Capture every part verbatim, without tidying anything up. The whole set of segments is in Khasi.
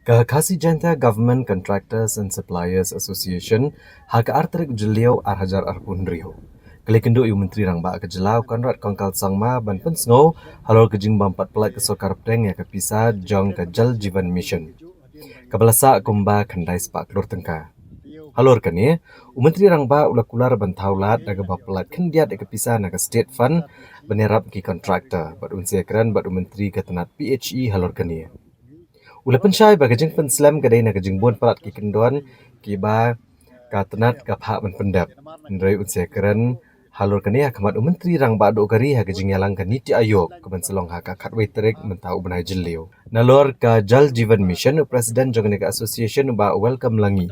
Ka Khasi Jaintia Government Contractors and Suppliers Association ha ka ar tarik Jylliew ar hajar arphew hynriew ka la ïakynduh ïa u Myntri Rangbah ka jylla u Conrad Kongkal Sangma ban pynsngew halor ka jingbym pat pyllait ka sorkar pdeng ïa ka pisa jong ka Jal Jeevan Mission kaba la sah kumba khyndai spah klur tyngka. Halor kane, u Myntri Rangbah u la kular ban thaw lad da kaba pyllait khyndiat ïa ka pisa na ka State Fund ban ïarap ki contractor bad un sa ïakren bad u Myntri ka tnat P H E halor kane. U la pynshai ba ka jingpynslem ka dei na ka jingbun palat ki kyndon kiba ka tnat ka phah ban pyndep. Hynrei un sa ïakren halor kane ha khmat u Myntri Rangbah Duh ka Ri ha ka jingïalang ka NITI Aayog kaban sa long ha ka khatwei tarik mynta u bnai Jylliew. Nalor ka Jal Jeevan Mission, u President jong kane ka association u Bah Welcome Langi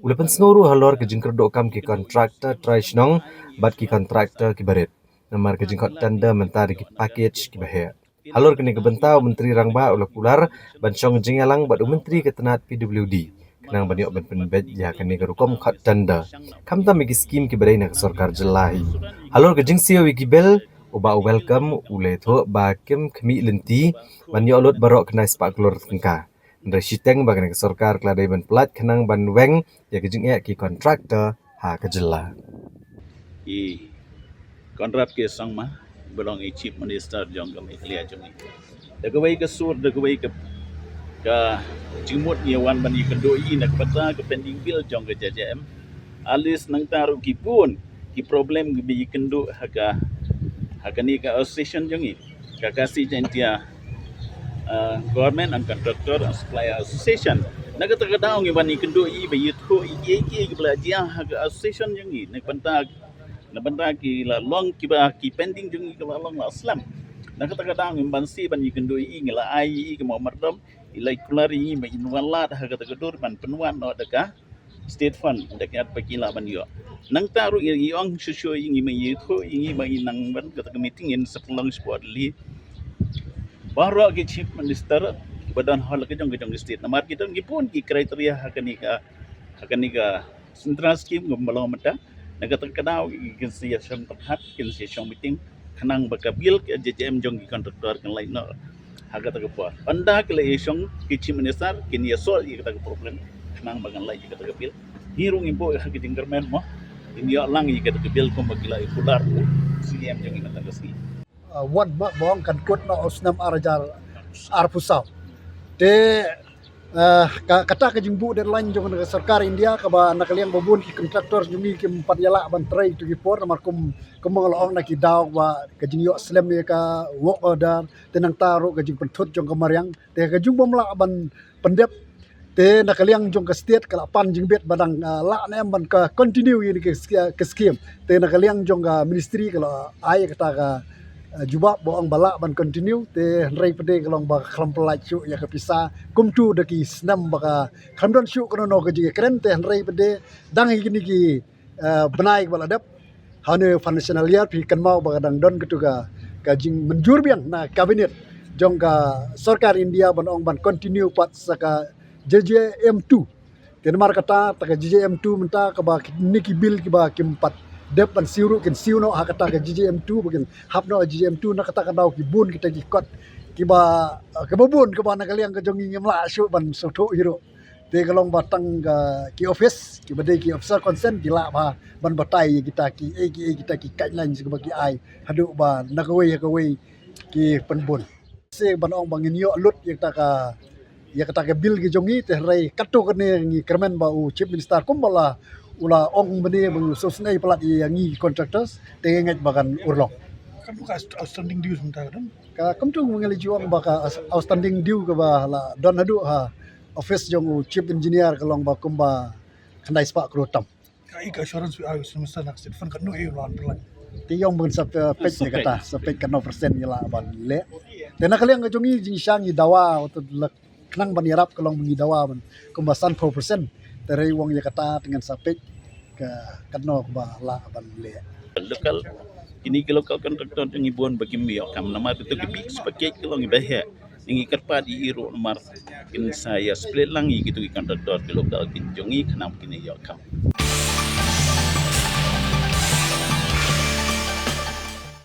u la pynsngew ruh halor ka jingkyrduh kam ki contractor trai shnong bad ki contractor kiba rit. Namar ka jingkhot tender mynta da ki package kiba heh. Halor kane ka bynta u Myntri Rangbah u la kular ban shong jingïalang bad u Myntri ka tnat P W D khnang ban ïoh ban pynbeit ïa kane ka rukom khot tender, khamtam ïa ki skim kiba dei na ka sorkar jylla hi. Halor ka jingsiew ïa ki bill, u Bah Welcome u la ïathuh ba kim khmih lynti ban ïoh lut baroh khyndai spah klur tyngka. Hynrei shiteng ba kane ka sorkar ka la dei ban pyllait khnang ban weng ïa ka jingeh ki contractor ha ka jylla. I Conrad K Sangma ba long i Chief Minister jong ka Meghalaya jong ngi, da kawei ka sur, da kawei ka, ka jingmut ïa wan ban ïakynduh ïa i na ka bynta ka pending bill jong ka J J M. At least nangta ruh ki bun ki problem kiba ïakynduh ha ka, ha kane ka association jong ngi, ka Khasi Jaintia, uh, Government and Contractor and Supplier Association. Na kata ka daw ngi ban ïakynduh ïa i ba ïathuh ïa kiei kiei kiba la jia ha ka association jong ngi, na ka bynta, na ka bynta ki la long kiba, ki pending jong ngi kiba la long la slem. Na kata ka daw ngi ban sdang ban ïakynduh ïa i, ngi la ai ïa i ka memorandum, i la kular ïa i ba in wan lad ha kata ka dur ban pynwad noh da ka State Fund, da ka ïat ba ki lah ban ïoh. Nangta ruh i ong shuh shuh ïa ngi, ma ïathuh ïa ngi ba i nang ban kata ka meeting in sa pynlong shapoh Delhi. Baroh ki Chief Minister ba don ha la ka jong ka jong ka state, namar ki don ki bun ki criteria ha kane ka, ha kane ka central scheme kumba long mynta. Na kata ka daw kin sa ïa shong pyrkhat, kin sa ïa shong meeting khnang ba ka bill ka J J M jong ki contractor kan leit noh ha kata ka por. Ynda ki la ïa shong ki Chief Minister kin ïa solve ïa kata ka problem khnang ba kan leit ïa kata ka bill. Ngi ruh ngim buh ha ka jingkyrmen mo, ngin ïoh lang ïa kata ka bill kumba ki la ïa kular u C M jong ngi mynta ka sngi. Uh, wat ba ong kan kut noh u snem ar hajar arphew saw. Te, uh, ka, kata ka jingbuh deadline jong ka sorkar India kaba na ka liang ba bun ki contractor jong ngi kim pat ïa lah ban trei tu ki por, namar kum, kum ba nga la ong na ki daw ba ka jingïoh slem ïa ka work order, te nangta ruh ka jingpynthut jong ka mariang, te ka jingbym lah ban pyndep. Te na ka liang jong ka state ka la pan jingbit ba dang, ah, lah ne em ban ka continue ïa ka sch-, ka scheme. Te na ka liang jong ka ministry ka la ai kata ka, ah, jubab ba ong ba lah ban continue. Te hynrei pat de ka long ba khlem pyllait shuh ïa ka pisa kumtu da ki snem ba ka khlem don shuh kano kano ka jingkren. Te hynrei pat de dang ïa kine ki eh, bnai ba la dep, ha une u financial year phi kynmaw ba ka dang don katu ka, ka jingmynjur biang na cabinet jong ka sorkar India ban ong ban continue pat sa ka J J M two. Te namar kata, ta ka J J M two mynta kaba kine ki bill kiba kim pat dep ban siew ruh kin siew noh ha kata ka J J M two, ba kin hap noh J J M two, na kata ka daw ki bun kita ki kot kiba, eh, kiba bun kiba na ka liang ka jong ngi ngim lah shuh ban sngewthuh hi ruh. Te ka long ba tang ka ki office kiba dei ki officer concern ki lah ba ban batai ïa kita ki, eh, ki, eh, kita ki guidelines kiba ki ai haduh ba na kawei ha kawei ki pynbun. Sa ban ong ba ngin ïoh lut ïa kata ka, ïa kata ka bill ki jong ngi, te hynrei katto katne ngi kyrmen ba u Chief Minister kumba la u la ong mynne ba u sngewsynei palat ïa ngi contractors, te ngi ngeit ba kan urlong. Kan ka outstanding dues mynta ka don? Ka kumtu ngi la ju ong ba ka outstanding due kaba la don haduh ha office jong u Chief Engineer ka long ba kumba khyndai spah klur tam. Ka i ka assurance wi ai u semester na ka state fund katno i u la pynlait? Te ïong ban sa peit ïa kata, sa peit katno percent ngi lah ban leh. Te na ka liang ka jong ngi jingshisha ngi dawa, wat la khnang ban ïarap ka long ba ngi dawa ban kumba sanphew percent. Te hynrei wan ïa kata te ngan sa peit ka katno kaba lah ban leh. Local, kine ki local contractor jong ngi bun ba kim ïoh kam namar kito ki big package ki long kiba heh. Ngi kyrpad ïa i ruh namar kin sa ïa split lang ïa kito ki contractor ki local ki jong ngi khnang ba kin ïoh kam.